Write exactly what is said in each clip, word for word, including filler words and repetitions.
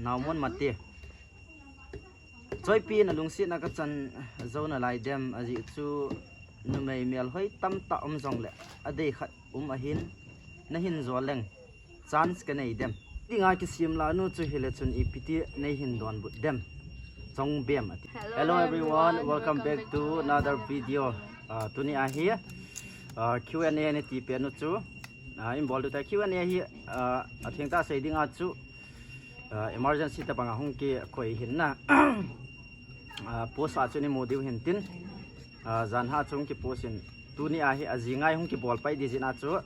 Naumon Mate. Choipi, nalungsetna kachan jou nalai dem, ajeh chu numei melhoi tamtah um jongle adei khat um ahin, nahin jou leng chance kanei dem? Dinga kisem lah nu chu hile chun ipi ti neihin donbut dem? Chongbem ati. Hello everyone, welcome back to another video. Ah, tuni ahi, ah, Q and A nati pen u chu, ah, in bol diu ta. Q and A hi, ah, atheng tah sei dinga chu, ah, emergency tabang a hung kikoi hin na. Ah, post a chu nei mu diu hin tin, ah, jan ha chu hung kipost in, tuni ahi ajing a hung kibol pai ding jeh a chu,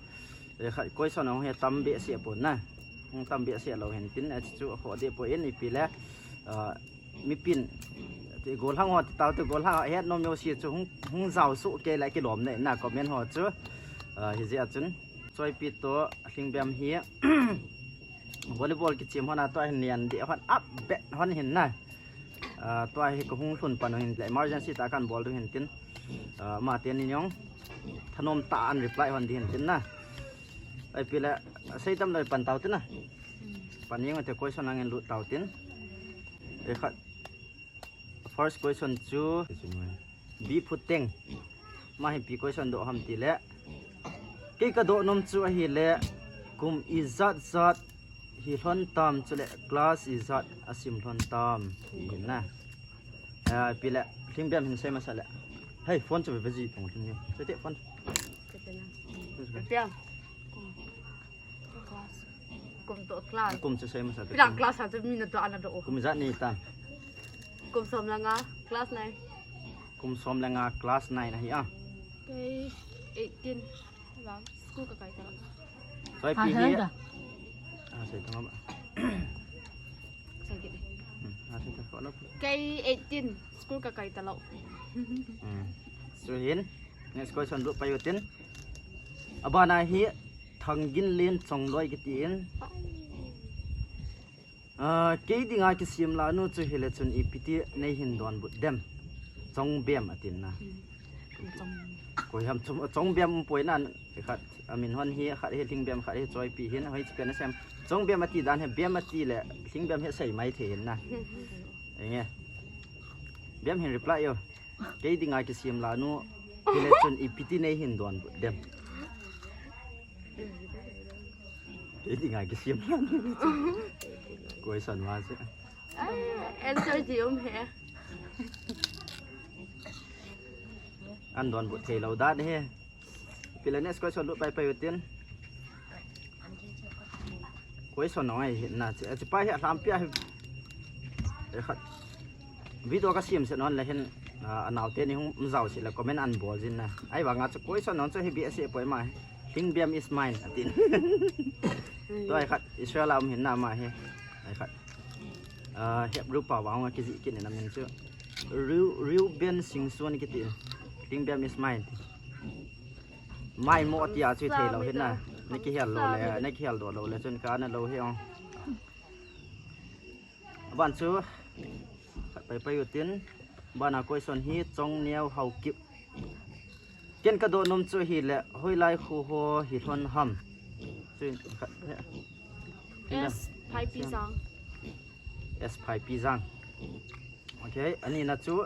eh, khat question hung he tam behseh pon na, hung tam behseh lou hin tin, eh, chu ho deh poi in ipi le, ah, mipin, ti golhang ho, ti tau, ti golhang ho, het nom jouse chu hung, hung jao soh kei le kilom na, na comment ho chu, ah, hijeh a chun, Choipi toh Lhingbem hi volleyball kichem hon a tua hin nian deh hon, up bet hon hin na. Ah, tua hi kahung lhun pan u hin le emergency tah a kan bol diu hin tin. Ah, ama teni jong thanom tah a an reply hon ding hin tin na. Ipi le, sei tam lou pan tau tin na. Pan jeng u te, question angin lut tau tin. Eh, khat. First question chu, Bi Phuteng. Ama hin ipi question doh ham ti le, kei kadoh nom chu ahile, kum ijat jat hi lhon tam, chule class ijat asim lhon tam, ti hin na. Ah, ipi le, Lhingbem hin sei masa le. Hei, phone chu ve ve ji tong lhing ni. Sei te phone. Tia. Kum toh class. Kum chu sei masa te. Ipi dan class a chu mi natoh a nadoh u? Kum ijat nei tam? Kum som le nga, class nine. Kum som le nga, class nine ahi a. Kei eighteen. Vang, school kakai ta lou. Choipi hi. Ah, sei ta ma. Sei kit. Hmm, ah, sei ta ko lo. Kei eighteen, school kakai ta lou. Hmm. Chu hin, next question lut pai u tin. Abana hi Thangginlen Chongloi kiti in. Ah, kei dinga kisem lah nu chu hile chun ipi ti neihin donbut dem? Chongbem atin na. Koi ham chong, Chongbem um poi na, khat amin hon hi, khat hi Lhingbem, khat hi Choipi hin, hoi chi pen asem. Chongbem ati dan hi, bem ati le Lhingbem hi sei mai thei hin na. Enge. Bem hin reply u. Kei dinga kisem lah nu, hile chun ipi ti neihin donbut dem? Kei dinga kisem lah nu. Question ma se. Ai, answer ji um he. An donbut thei lou dan hi. Ipi le next question lut pai pai u tin. Question ngai hi na, chi, chi pai hi alhampi ahi. Eh, khat. Video kasem set non le hin, ah, anao teni hung um jao seh le comment an bol jin na. Ahivanga chu question nong chu hi behseh poi ma. Lhingbem is mine, atin. Tua hi khat, Israel a um hin na ama hi. Ai khat. Ah, Hebrew pao vang a kijih kit in amin chu. Reu-, Reuben Singson kiti. Lhingbem is mine. Mai mo tia chu thei lou hin na. Na kihel lou le, na kihel doh lou le chun ka na lou hi ong. Aban chu, khat pai pai u tin. Bana question hi Chongneo Haokip. Ken kadoh nom chu hile, hoilai kho ho hi lhon ham? Chu khat. S Phaipijang. S Phaipijang. Okay, ani na chu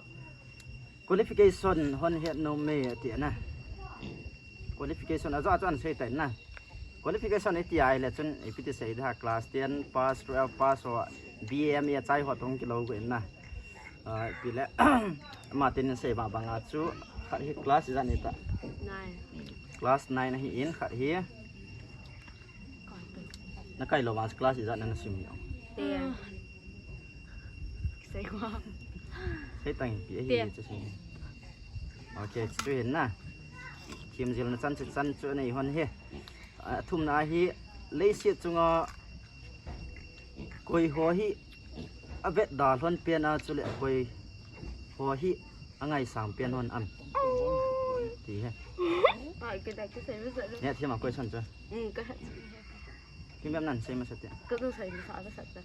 qualification hon het nom me ati na. Qualification ajo ajo an sei tai na. Qualification iti ahile chun ipi ti sei da, class ten pass, twelve pass, ho B A, M A achai ho toh kilou gu in na. Ah, ipi le, ama teni sei ba banga chu, khat hi class ijat nei ta? Nine. Class nine ahi in, khat hi. Na kai lou vang class ijat na na sim u? Ten. Sei ko. Sei tang ipi ahi. Ten. Chu sei. Okay, chu hin na. Themjilna chan chu chan chu nei hon hi. Athumna hi, leiset chunga koi ho hi avetda lhon pen a, chule koi ho hi angaisang pen hon am? Ti hi. Ai, kei ta kisei masa. Ne thema question chu. Hmm, ka. Lhingbem nan sei masa te. Ka tu sei masa, ka sa ta.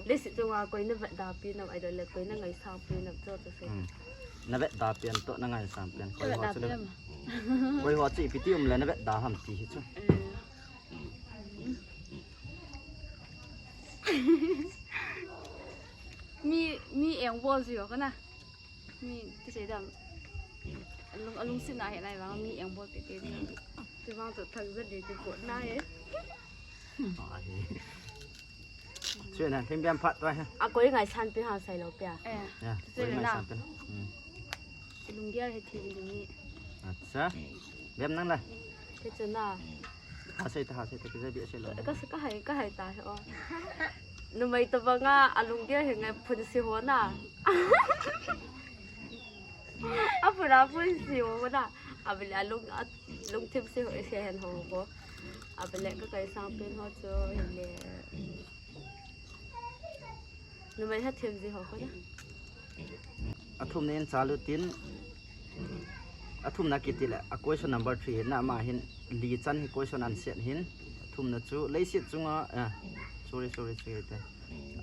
Leiset chunga koi na vetda pen am, ahilou le koi na ngaisang pen am, chu chu sei. Hmm. Na vetda pen toh na ngaisang pen. Koi ho chu le. Koi ho chu ipi ti um le na vetda ham ti hi chu. Eh. Engbol ji ho kana. Mi ti sei dam. Alung, alungsetna he nai vang mi engbol tete ji. Ti vang to thak jat de ti ko na he. Chu na thim biam phat to he. A koi ngai san pe ha sai lo pia. Eh. Ya, Chu koi ngai na. San pe. Hmm. Lunggel he thim ding ni. Acha. Biam nang la. Ke chu na. Ha sei ta, ha sei ta, ke jai bi sei lo. Ka, ka hai, ka hai ta he o. Numei tabanga alunggel he ngai phun si ho na. A phun a phun si ho na. Abile alung, alungthim si ho, si hen ho ko. Abile ka kai sang pen ho chu hile. Numei ha thim ji ho ko na. Athum nen chalu tin. Athum na kiti le. A question number three na ma hin li chan hi question an set hin. Athum na chu leiset chunga. Ah, sorry, sorry, sorry. Te.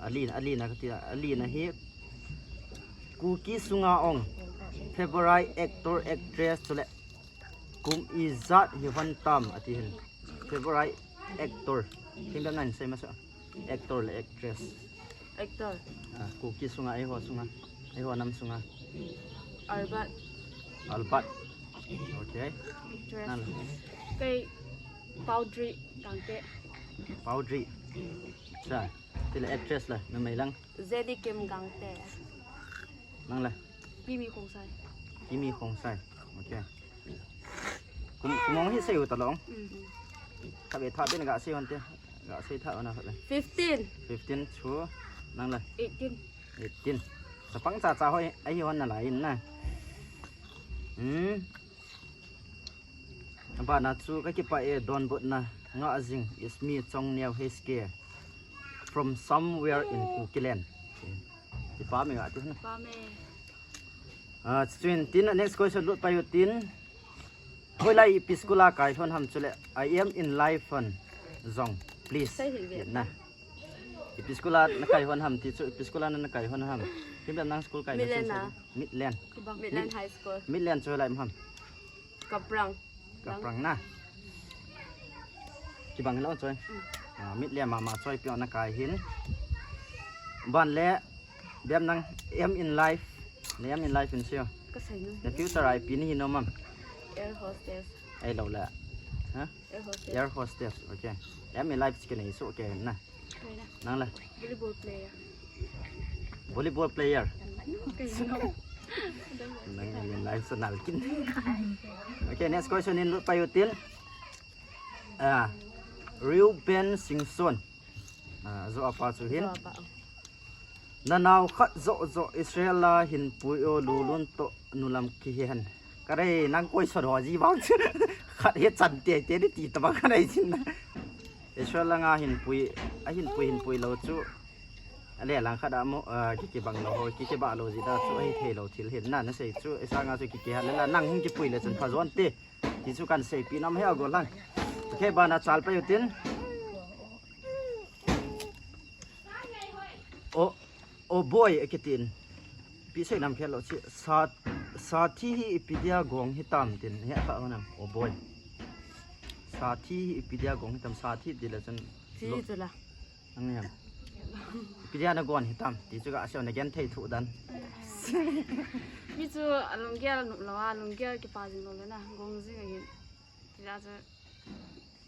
Ali na, ali na kati, ali na hi. Kuki sunga ong. Favorite actor, actress chule. Kum ijat hi hon tam ati hin. Favorite actor. Thim biam nan sei masa. Actor le actress. Actor. Ah, Kuki sunga, eiho sunga. Eiho nam sunga. Albert. Albert. Okay. Actress. Nang. Kei Paudrey Gangte. Paudrey. Sa. Ti le actress la, numei lang. Jenny Kim Gangte. Nang la. Kimi Khongsai. Kimi Khongsai. Okay. Kum, kum ong hi sei u ta long. Mm. Tha be tha be ga sei hon te. Ga sei tha ona khat le. Fifteen. Fifteen chu nang la. Eighteen. Eighteen. Sapang cha cha hoi, ahi hon na la in na. Hmm. Bana chu ka kipah e donbutna nga jing is me Chongneo H K from somewhere in Kukiland. Kipah me nga ti na. Kipah me. Ah, chuin tin next question lut pai u tin. Hoilai ipi school a kai lhon ham chule. I am in life hon jong. Please. Sei hi ve. Na. Ipi school a na kai lhon ham ti chu ipi school a na kai lhon ham. Kim dam nang school kai Midland na. Midland. Kibang. Midland High School. Midland chu hoilai ham. Kaprang. Kaprang na. Kibang lo choi. Mm. Ah, Midland mama choi pio na kai hin. Ban le biam nang aim in life. Na aim in life in sio. Ka sei nu. Na future a ipi nahi nom am. Air hostess. Ei lo le. Ha? Air hostess. Air hostess. Okay. Aim in life chikene isu okay na. Nang la. Volleyball player. Volleyball player. Nang aim in life sa nal kin. Okay, next question in lut pai u tin. Ah, Reuben Singson. Ah, jo apa chu hin. Jo apa. Na nao khat jo jo Israel a hin pui o lulun to nulam kihen. Ka rei nang koi sot ho ji bang chu. Khat he chan te te ni ti ta bang ka nei chin na. Israel langa hin pui, a hin pui hin pui lo chu. A le lang khat a mo, ah, ki ki bang lo ho, ki ki ba lo ji da chu a hi thei lo thil hin na, na sei chu, i sanga chu ki ki ha le la nang hin ki pui le chun pha jon te. Ti chu kan sei pi nam he a go lang. Okay, bana chal pai u tin. O, o boy, e kitin. Pi sei nam khel lo chi. Sa, sa thi hi ipi dia gong hi tam tin. He kha nam. O boy. Sa thi hi ipi dia gong hi tam sa thi di la chan. Thi lo. Chu la. Ang yan. Ipi dia na gong hi tam. Ti chu ka asio na gen thei thu dan. Mi chu alunggel nu lo a, alunggel kipa jing lo le na. Gong jing a hin. Ti la chu.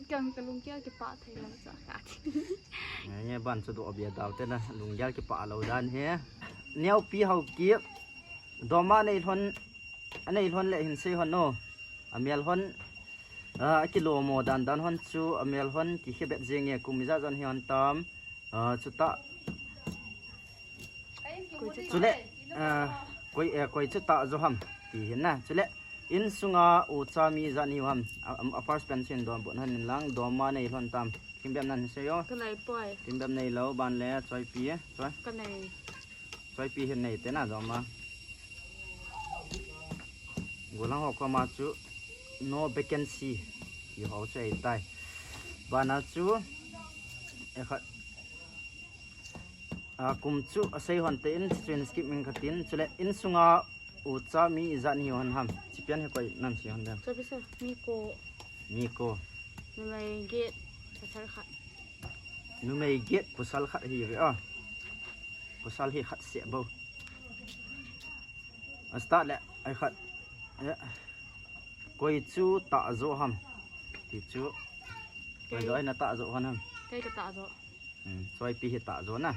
Kang ka lunggel kipa thei lo cha ka ti. Nge, nge ban chu do bia dau te na lunggel kipa lo dan he. Neo pi hau ki. Doma nei lhon, a nei lhon le hin sei hon no. A mial hon, a, a kilo mo dan dan hon chu, a mial hon ki khe bet jing nge kum ija jon hi hon tam. A, chuta. Chule, a, koi, eh, koi chuta jo ham. Ti hin na. Chule, in sunga u cha mi ijat nahiu ham. A, a, a first pen sin dom bon han in lang, doma nei lhon tam. Kim bem nan se yo. Ka nei poi. Kim bem nei lo, ban le, choi pi, choi. Ka nei. Choi pi hin nei te na doma. Gulang ho koma chu no vacancy. Yo ho chu ei tai. Bana chu, e khat. A, kum chu a sei hon te in, chu in skip min khatin, chule in sunga u cha mi ijat nahiu hon ham. Chi pian hi koi nan si hon dem. Choi pi sa, mi ko. Mi ko. Numei get, pasal khat. Numei get, pasal khat hi ve a. Pasal hi khat se bo. A start le, ai khat. Eh. Koi chu tah jo ham. Ti chu. Koi jo ai na tah jo hon ham. Kei ka tah jo. Hmm, choi pi hi tah jo na.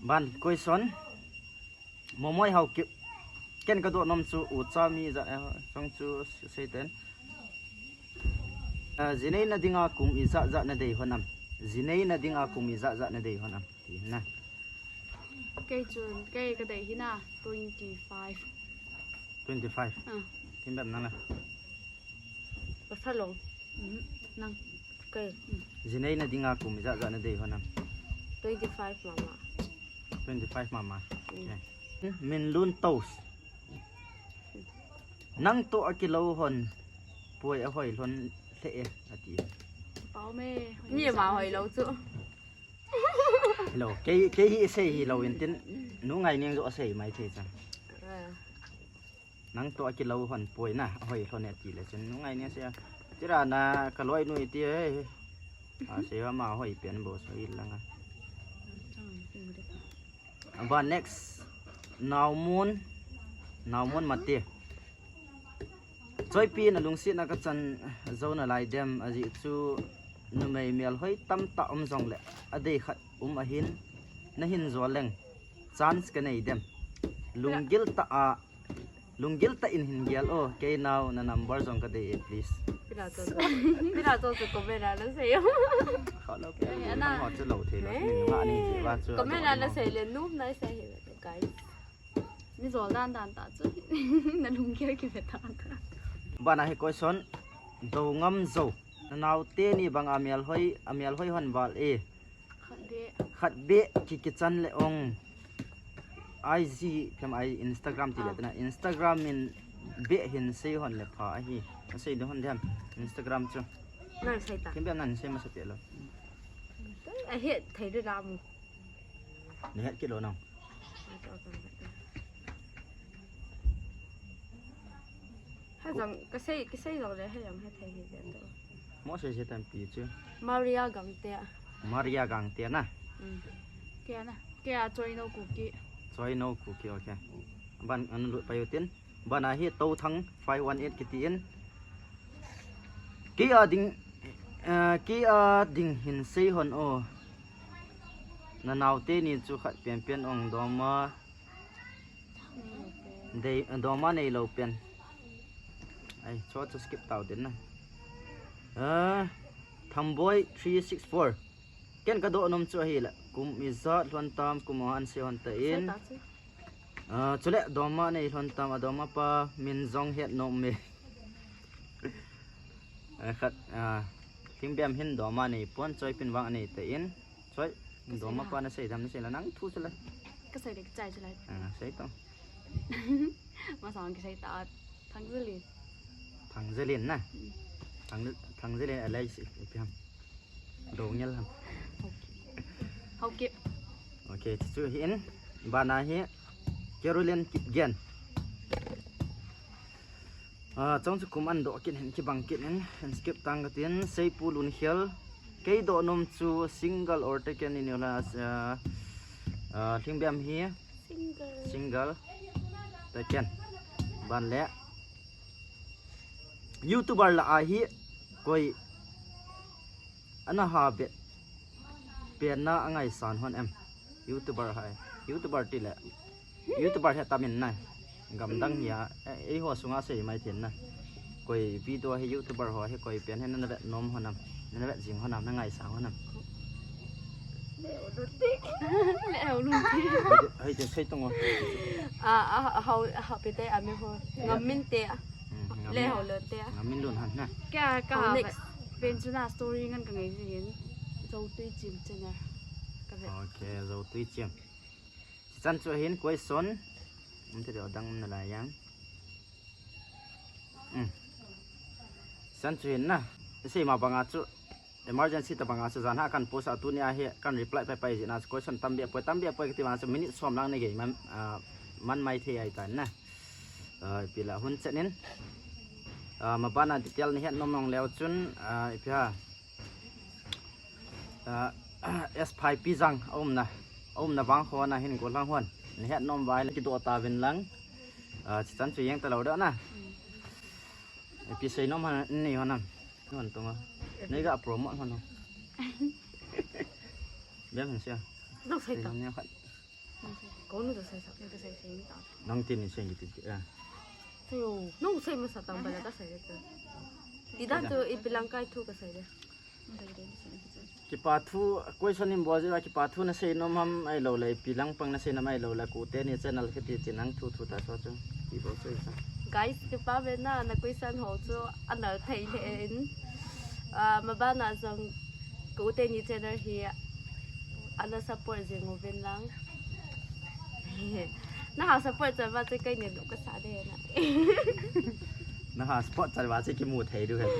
Ban question. Momoi Haokip. Ken ka doh nom chu u cha mi ja, eh, song chu sei ten. Eh, jinei na dinga kum i ja ja na dei hon am. Jinei na dinga kum i ja ja na dei hon am. Ti na. Kei chun, kei ka dei hi na, twenty-five. Twenty-five. Ah. Thingbem nang la. Ka sa lo. Mhm. Nang. Kei. Mm. Jinei na dinga kum i ja ja na dei hon am. Twenty-five mama. Twenty-five mama. Mm. Okay. Hmm, Minlun Toast. Nang to a kilo hon. Poi a hoi lhon le e, ati. Pau me. Mi ma hoi lo chu. Hello, kei, kei hi sei hi lo in tin, nu Ngainiang jo sei mai thei chang. Ah. Nang to a kilo hon poi na, hoi lhon e ti le chun, nu Ngainiang sei a. Tira na ka loi nu i ti e. A sei va ma hoi pian bo so i langa. Ba next, Naomun, Naomun Mate. Choipi na lungsit na ka chan zo na lai dem, a ji chu numei mial hoi tam ta um jong le, a dei khat um ahin, na hin zo leng, chance ka nei dem. Lunggil ta a, lunggil ta in hin gial o, kei nau na number jong ka dei e, please. Pina to to, pina to to comment a na sei. Kha lo ke, eh, ana. Ho chu lo thei lo, eh, ni nga ni ji wa chu. Comment a na sei le, num na sei hi, guys. Ni jol dan dan ta chu. Na lunggel ki ve ta ta. Bana hi question. Do ngam zo. Na nau te ni bang a mial hoi, a mial hoi hon val e. Khat be. Khat be ki ki chan le ong. I G phem ai Instagram ti le, ah, tena. Instagram in be hin sei hon le pha ahi. A sei do hon dem. Instagram chu. Nang sei ta. Kim be nan sei ma sa pe lo. A het thei de la mu. Ni het ki lo nang. Hajong, ka sei, ka sei jong le hajong hethei hi ve to. Mo sei sei tampi chu. Maria Gangte. Maria Gangte na. Mm. Ke na. Ke a Choino Kuki. Choino Kuki, okay. Ban an lut pa utin. Bana hi Touthang five one eight kiti in. Ki a ding, eh, ki a ding hin sei hon o. Na nau te ni chu khat pian pian ong doma. Dei, doma nei lo pen. Ai, cho cho skip tau den na. Ah, Thamboi three six four. Ken ka do nom chu ahi la. Kum i ja lhon tam kum an se hon ta in. Sei ta chu. Ah, chule doma nei lhon tam a doma pa min jong het nom me. Ah, khat, ah, Thingbem hin doma nei pon Choipin vang nei ta in. Choi, doma pa na sei dam na sei la nang thu chu la. Ka sei le ka chai chu la. Ah, sei tong. Ma sang ki sei ta Thangzalin. Thangzalin na. Mm. Thang, Thangzalin a lai si, ipi ham. Do ngel ham. Okay. Haokip. Okay, chu hi in. Bana hi Caroline Kipgen. Ah, chong chu kum an do kin hin kibang kin in, hin skip tang ka tin, Seipu Lunkhel. Kei do nom chu single or taken in your last, ah, ah, Thingbem hi. Single. Single. Taken. Ban le. YouTuber la ahi koi ana ha bet. Pen na angai san hon em. YouTuber hai. YouTuber ti le. YouTuber he tamin na. Gamdang hi a. Eh, ei ho sunga sei mai thin na. Koi video hi YouTuber ho hi koi pen hi na vet nom hon am. Na vet jing hon am na ngai sang hon am. Le o lu ti. Le o lu ti. Hei te sei tong o. A, a, a, hau, a, hau pe te a mi ho. Ngam min te a. Hmm, ngam le min. Hau lo te a. Ngam min lun han na. Kya, ka hau ha next. Pen chu na story ngan ka ngai ji hin. Zo tui chim chena. Ka ve. Okay, zo tui chim. Chan chu hin question. Um te dang na la yang. Hmm. Chan chu hin na. Sei ma banga chu. Emergency ta banga chu jan ha kan post a tunia hi kan reply pai pai jina question tambe poi tambe poi kati banga chu minute som lang nei gei man, ah, man mai thei ai tan na. Ah, pila hun chen in. Ah, ma bana detail ni het nom nong leo chun, ah, ipi ha. Ah, S five Pi Jang a umna, a umna vang ho na hin gollhang hon. Nahet nom uva le kidoh tauvin lang. Ah, chuchan chu jeng talou deuh na. Ipi seinom ham nei hon ham. Hon tung a. Nei ga promote hon. Bem hin sei. Nang sei ta. Nei khat. Ko nu ta sei sa, nei ta sei sei ni ta. Nang tin ni sei ki ti. Eh. Sei o. Nang sei masa tang ba la ka sei de. Ti dan chu ipi lang kai thu ka sei de. Kipa thu, question in bol jeh uva kipa thu nasei nom ham ahilou le, ipi lang pang nasei nom ahilou le, Kute ni channel kiti ti nang thu thu ta so chu. Ti bol chu isa. Guys, kipa ve na, na question ho chu ana thei le in. Ah, ma ba na jong Kute ni channel hi ana support jing uvin lang. Na ha support chan uva chu kei nei nu ka sa de na. Na ha support chan uva chu kimu thei diu ahi.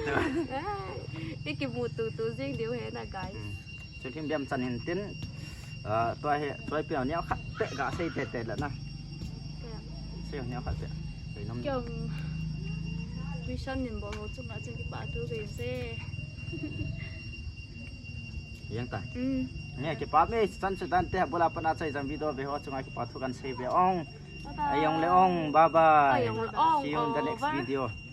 Ai, i kimu tutu jing diu ahi na, guys. Hmm. Chu thim biam chan hin tin. Ah, tua hi, tua pi neo khat pe ga sei tete le na. Kya? Sei neo khat pe. Sei nom. Kya, um, question in bol ho chunga chu kipa thu ve se. Jeng ta. Hmm. Nge kipa me chan chu dan te bula pana chai jam video ve ho chunga kipa thu kan sei ve ong. Bye bye. Ajong le ong, bye bye. Ajong le ong, see you in the next video.